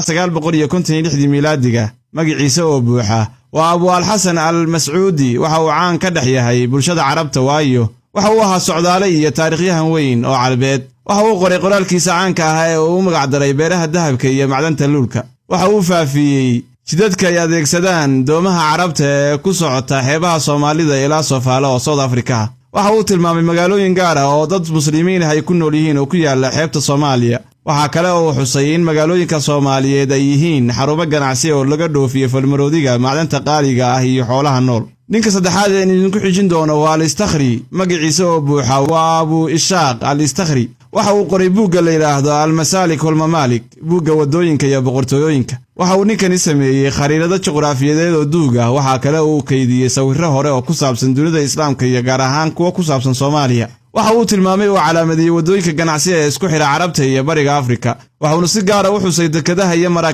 956-dii miilaadiga. Magaciisa oo buuxa waa Abu Alxasan Al Mascuudi. Waxa uu caan ka dhex yahay bulshada Carabta, waayo waxa uu ahaa socdaale iyo taariikhyahan weyn oo Carbeed. Waxa uu qoray qoraalkiisa caanka ah ee uu u magacdaray Beeraha Dahabka iyo Macdanta Luulka. Waxa uu faafiyey jidadka ay adeegsadaan doomaha Carabta ee ku socota xeebaha Soomaalida ilaa Soofaale oo South Africa. Waxa uu tilmaamay magaalooyin gaar ah oo dad Muslimiin ah ay ku nool yihiin oo ku yaala xeebta Soomaaliya. Waxaa kale oo uu xusay in magaalooyinka Soomaaliyeed ay yihiin xarumo ganacsi oo laga dhoofiyo falmaroodiga, macdanta qaaliga ah iyo xoolaha nool. Ninka saddexaad een idinku xijin doono waa Al Istakhri. Magaciisa oo buuxa waa Abu Ishaaq Al Istakhri. Waxa uu qoray buugga la yidhaahdo Almasaalik walmamaalik, buugga waddooyinka iyo boqortooyooyinka. Waxa uu ninkani sameeyey khariirado juqraafiyadeed oo duug ah. Waxaa kale uu kaydiyey sawirro hore oo ku saabsan dunida Islaamka iyo gaar ahaan kuwo ku saabsan Soomaaliya. Waxa uu tilmaamay oo calaamadiyey waddooyinka ganacsi ee isku xidha Carabta iyo Bariga Afrika. Waxauna si gaara u xusay dekadaha iyo maraakiib.